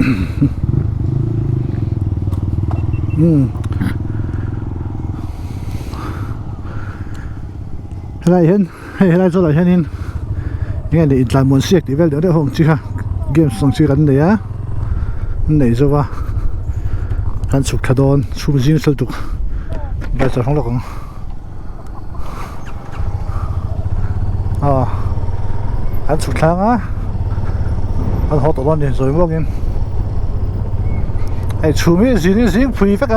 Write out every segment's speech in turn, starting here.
Umm helai hian hei helai zawlah hianin enge ni intlanmuan siak tih vel deuh deuh ho ang chi kha games ang chi kan nei a an nei zo va kan chhuk thla dawn chhung zing sal tuk bike chawlh hawng lawk ang. Aw an chhuk thlang a an haw tawh dawn a ni zawi muangin hei chhum hi zin hi zing phui vek a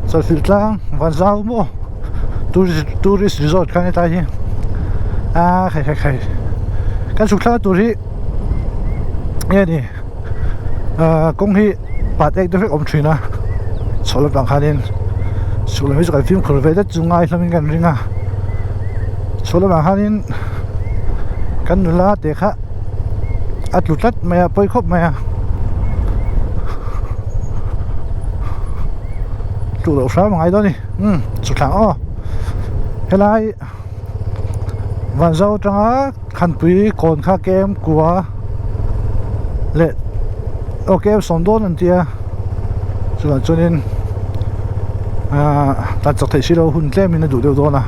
chawlhhrilh tlang van zau maw tourist tourist resort kha hetlai hi a khai khai khai kan chhuk thlak na tur hi nge ni ah kawng hi pat ek deuh vek a awm thin a chhoh lam pang khanin chhuk lam hi chu kan fimkhur ve det chu ngai hlawmin kan ring a chhoh lamah khanin kan nula te kha a tlu tlat mai a pawi khawp mai a tlu loh hram a ngai dawn a ni umm chhuk thlang aw helai Vanzau atanga Khanpui kawn kha kem kua leh aw kem sawm dawn an tia chuvang chuanin ahh tan chak theih silo hun tlemin a duh deuh dawn a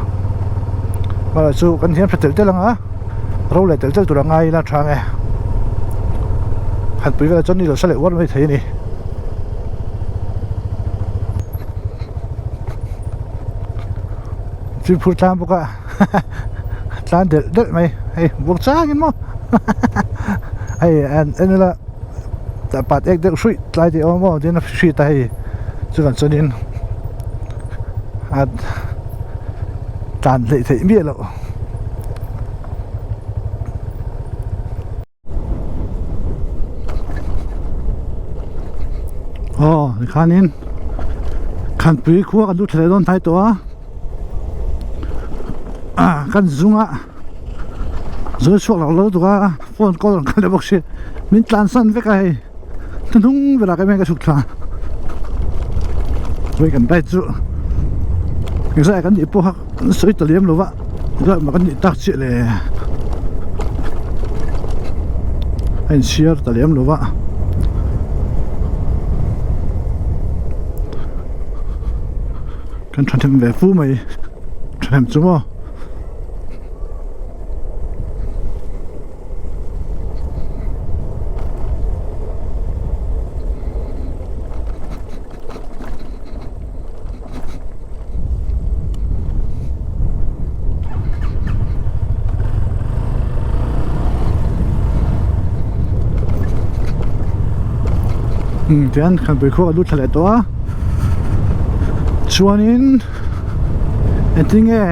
amaherawhchu chu kan hian hre telh telh ang a ro leh telh telh tur a ngai ila tha ang e Khanpui velah chuan ni lo sa leh uar mai thei a ni. Fimkhur tlang bawk a tlan delh delh mai hei buang changin maw hei an en ila pat ek deuh hruih tlai tih a awm maw tin a hri ta hei chuvang chuanin a tlan hleih theih miah loh. Aw tikhanin Khanpui khua kan lut thla leh dawn hnai tawh a ah kan zung a zung chhuak lo lo tuk a phone call an kal leh bawk si min tlansan vek a hei hnuhnung berah ka ka chhuk thla vawi kan ride chu engzah kan nih pawh kha an sawi ta lem lo va engzah mah kan nih tak chiah le a inchhiar ta lem lo va kan thahnem ve fu mai thahnem chu maw. Tian kan pui khuak a lut thla leh tawh a chuanin engtin nge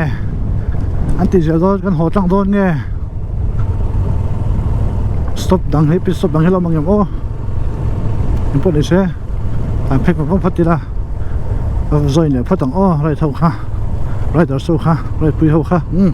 an tih zel dawn kan haw tlang dawn nge stop dang hi pit stop dang hi a lo awm ang em aw engpawh ni se. An phek vang vang phawt ila a join leh phawt ang aw ride ho kha riders ho kha ride pui ho kha umm.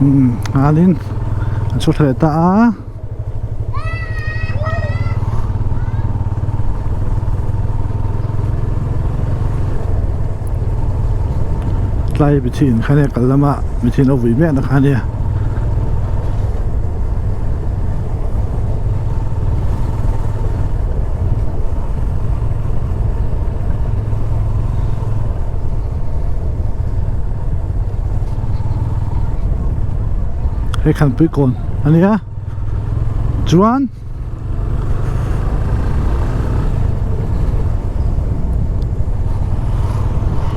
Umm alin an chhuak thla leh ta a. Tlai mithi in kha nia kal lama mithi in lo vui miah na kha nia. Hei khanpui kawn a nia. Chuan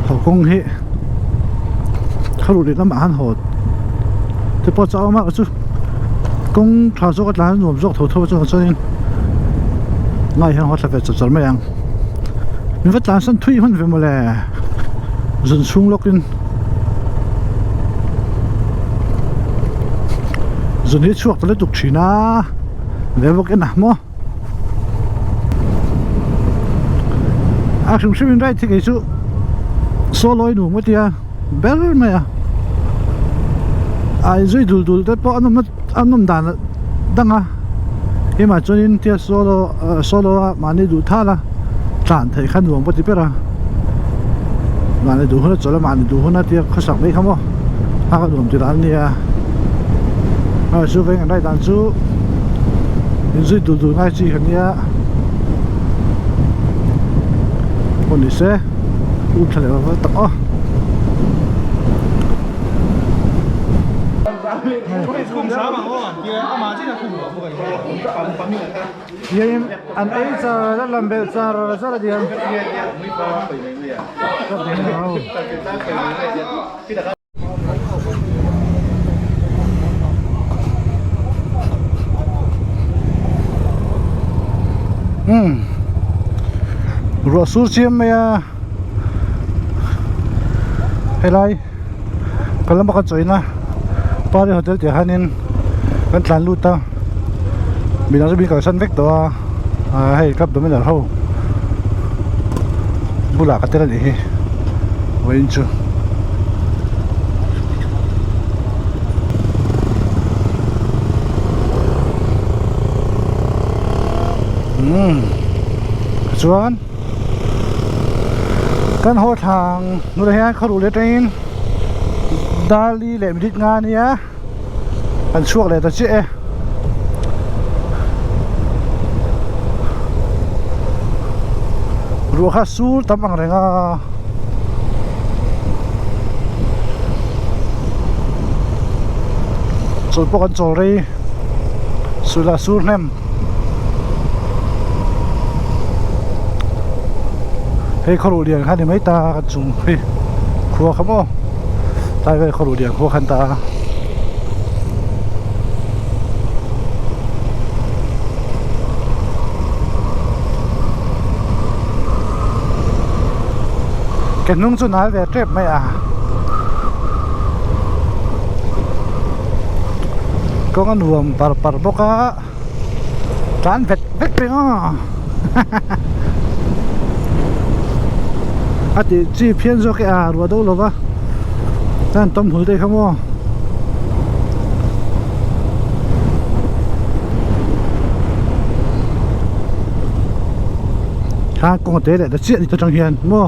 haw kawng hi kha ruh leh lamah khan haw te pawh chu a awm a chu kawng tha zawk a tlan a nuam zawk tho tho a chuvang chuanin ngai hian haw thla ve chawr chawr mai ang min va tlansan thui hman ve mawle zun chhung lawkin. Zun hi chhuak ta lutuk thin a ve bawk en a maw a hrim hrim in ride hi kei chu solo i nuam ka tia ber mai a a inzui dul dul te pawh a nawm a nawm dan a dang a. Keimah chuanin tia solo solo a mahni duh thal a tlan theih kha nuam ka ti ber a mahni duh hun a chawlh a mahni duh hun a tia khawsak mai kha maw a ka nuam ti dan a nia a chu veng an rai dan chu inzui dul dul ngai chi kha nia pawh ni se u tha leh vak tak aw. Hianin an ei char a lam belh char char a diam. Umm ruah sur chiam mai a helai ka lama ka chawina Pari hotel tih ah hianin kan tlan lut a midang chu min kalsan vek tawh a ah hei club dominar ho bulah ka tel a nih hi vawiin chu. Umm chuan kan haw thlang nula hian khaw ruh leh atangin Darli leh minute nga ania kan chhuak leh ta chiah e. Ruah kha sur tam ang reng a. Chawl pawh kan chawl rei sulah sur hnem. Hei khaw ruh lian kha ni mai ta kan chung hi khua kha maw tlai vel khaw ruh lian khua khan ta a. Ke hnung chu nal ve tep mai a kawng a nuam par par bawk a tlan vet vet reng a a tih chi phian zawk e a ruah deuh lova chuan tawm hul te kha maw. Kha kawng a te leh ta chiah ni ta tang hian maw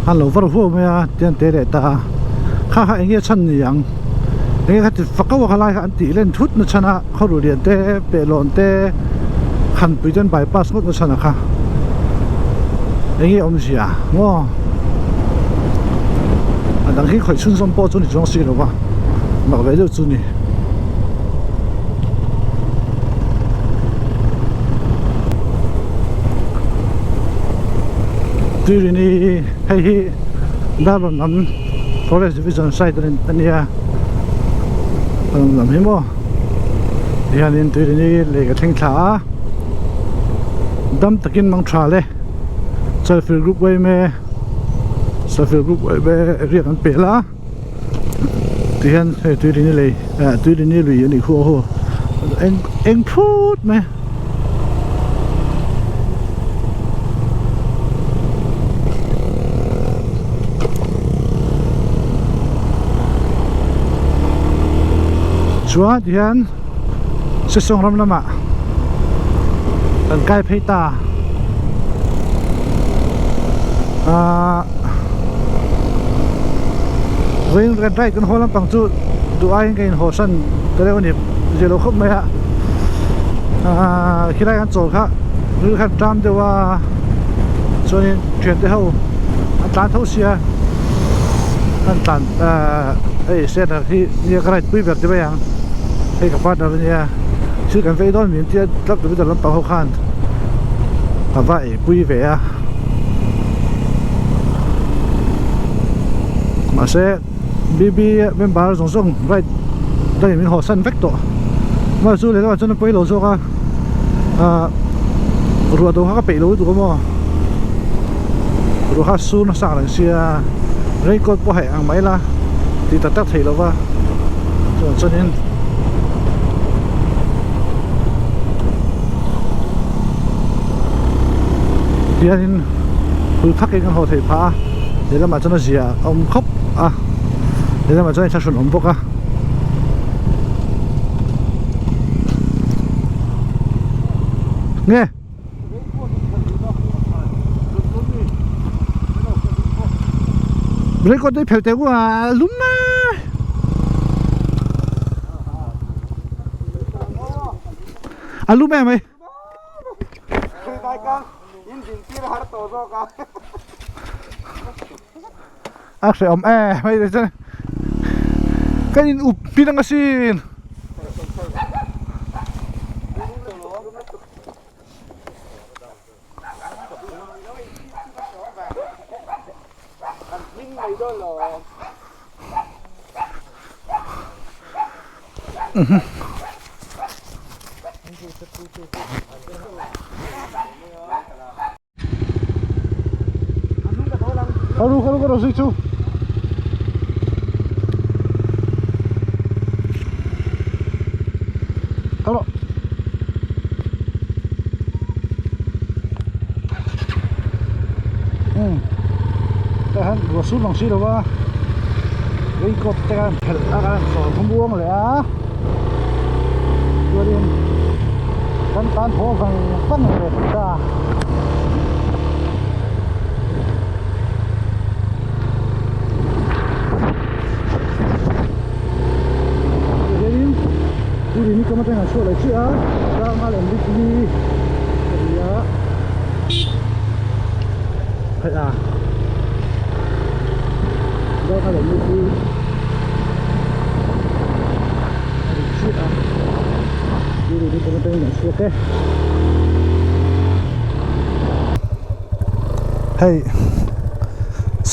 a lo var huau mai a tian te leh ta a kha kha eng nge chhan ni ang eng nge kha ti fak auh a kha lai kha an tih len thut na chhan a khaw ruh lian te pehlawn te khanpui te an bypass ngawt na chhan a kha eng nge awmzia maw a dang hi khawih chhunzawm pawh chu ni chuang si lo va mak ve deuh chu ni. Tuirini hei hi Darlawn lam Forest Division side a nia lam hi maw tihianin Tuirini lei ka thleng thla a dam takin mang tha le Chalfilh group yma Chalfilh group yma riak an pel a. Tihian hei tuirini lei eh tuirini lui a nih khu a hu eng eng phut mai chuan tihian sesawng ram lamah kan kai phei ta ahh. Vawiin kan ride kan haw lampang chu duh aiin ka inhaw hran ta deuh a ni zia lo khawp mai a ahh khilai kan chawl kha ril khan ṭam deuh a chuanin ṭhiante ho an tlan tho sia an tlan ahh hei setter hi nia ka ride pui ber ti mai ang hei ka partner a nia thil kan vei dawn min tia tlap deuh lampang ho khan a va ei pui ve a. Mahse BB member zawng zawng right danin min haw san vek tawh mahse chu lehlamah chuan a pawi lo zawk a ah ruah do kha ka peih lo lutuk a maw ruah kha sur nasa ang reng sia raincoat pawh heh ang mai la tih tak tak theih lova chuan chuanin. Hianin hul thakin kan haw theih phah a lehlamah chuan a zia a awm khawp a lehlamah chuan inthlahrun awm bawk a. Nge? Raincoat te phel teh u a lum a. A lum em mai. A hrehawm em mai le chuan kan in up pin ang asin. Karu karu karu zui chu. Kalo. Um. Tah hian ruah sur lang si lo va. Raincoat te khan phelh a khan sawr thum buang leh a. Chuanin kan tan haw vang vang ve ta. Tihianin tui ni kam atangin an chhuah leh chiah a tlangal an rik hi a ni a hei a tlangal an rik hi a ri chiah a tui ni kam atangin an chhuak e. Hei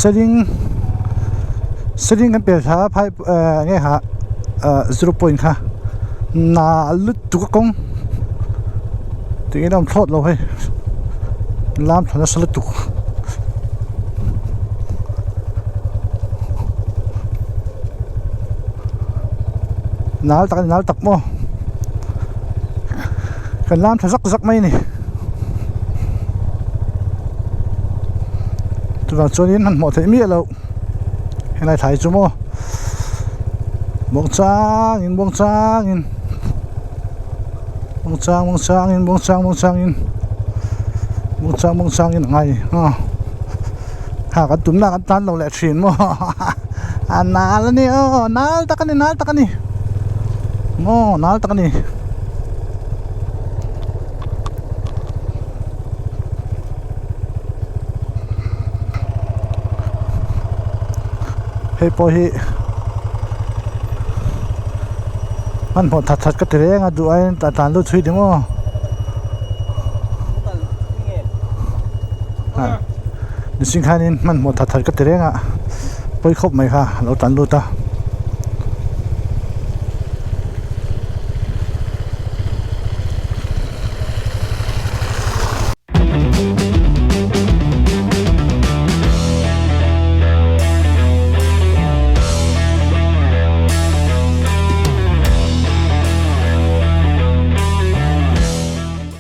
seling seling kan pel thla a phai eh nge ha ah zero point kha na lutuk a kawng tingin a awm thlawt lo hei lam thla nasa lutuk. Nal tak a ni nal tak maw kan lam thla zak zak mai a ni chuvang chuanin hmanhmawh theih miah loh helai thlai chu maw muangchangin muangchangin muangchang muangchangin muangchang muangchangin muangchang muangchangin a ngai a ha kan tumna kan tan lo leh thin maw a nal a ni aw nal tak a ni nal tak a ni maw nal tak a ni. Hei pawh hi hmanhmawh that that ka ti reng a duh aiin a tlan lut thui ding aw. Mihring khanin hmanhmawh that that ka ti reng a pawi khawp mai kha a lo tlan lut a.